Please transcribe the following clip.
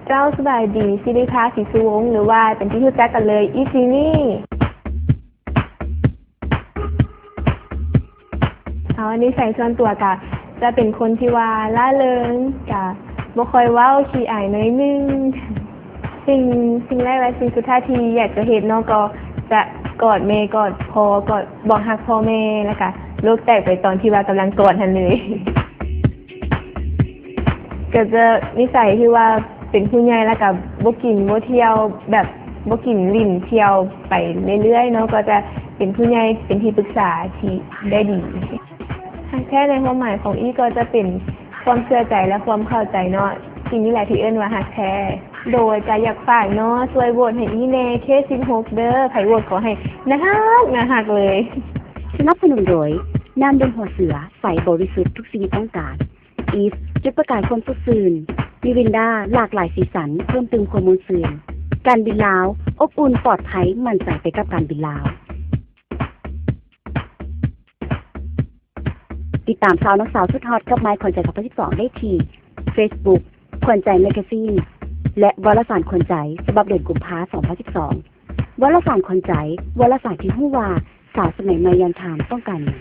ເຈົ້າ ສະບາຍດີ ສິລິພາ ສີສຸວົງ ຫຼືວ່າເປັນທີ່ຮູ້ຈັກກັນເລີຍ ອີຈີນີ. ເອົາ ນິໄສສ່ວນຕົວກະຈະເປັນຄົນທີ່ວ່າລ່າເລີງ ກະບໍ່ຄ່ອຍເວົ້າ ຂີ້ອາຍໜ້ອຍໜຶ່ງ. ສິ່ງ ສິ່ງແລກ ແລະ ສິ່ງສຸດທ້າຍທີ່ຢາກຈະເຮັດເນາະ ກໍຈະກອດແມ່ ກອດພໍ່ ກອດ ບອກຮັກພໍ່ແມ່ ແລ້ວກະໂລກແຕກໄປຕອນທີ່ວ່າກຳລັງກອດຫັ້ນເລີຍ. ກໍຈະນິໄສທີ່ວ່າເປັນຜູ້ໃຫຍ່ ແລ້ວກໍບໍ່ກິນບໍ່ທ່ຽວ ແບບບໍ່ກິນຫຼິ້ນທ່ຽວໄປເລື້ອຍໆເນາະ ກໍຈະເປັນຜູ້ໃຫຍ່ ເປັນທີ່ປຶກສາທີ່ໄດ້ດີ. ຮັກແທ້ໃນຄວາມໝາຍຂອງອີ່ກໍຈະເປັນຄວາມເຊື່ອໃຈ ແລະ ຄວາມເຂົ້າໃຈເນາະ ສິ່ງນີ້ແຫຼະທີ່ເອີ້ນວ່າຮັກແທ້. ໂດຍກໍຢາກຝາກເນາະ ຊ່ວຍໂຫວດໃຫ້ອີ່ແດ່ ເຄສິບຫົກ ເດີ ໃຜໂຫວດຂໍໃຫ້ໜ້າຮັກ ໜ້າຮັກເລີຍ. ສະໜັບສະໜູນໂດຍ ນ້ຳດື່ມຫົວເສືອ ໃສບໍລິສຸດ ທຸກຊີວິດຕ້ອງການ. ອີຟ ຈຸດປະກາຍຄວາມສົດຊື່ນ. ມີວິນດາ ຫຼາກຫຼາຍສີສັນ ເພີ່ມຕື່ມຄວາມມ່ວນຊື່ນ. ການບິນລາວ ອົບອຸ່ນ ປອດໄພ ໝັ້ນໃຈໄປກັບການບິນລາວ. ຕິດຕາມຊາວນັກສາວສຸດຮອດກັບໄມຂວັນໃຈສອງພັນສິບສອງ ໄດ້ທີ່ເຟສບຸກ ຂວັນໃຈແມກາຊີນ ແລະ ວາລະສານຂວັນໃຈ ສະບັບເດືອນກຸມພາ ສອງພັນສິບສອງ. ວາລະສານຂວັນໃຈ ວາລະສານທີ່ຮູ້ວ່າສາວສະໄໝໃໝ່ຢ່າງທ່ານຕ້ອງການຫຍັງ.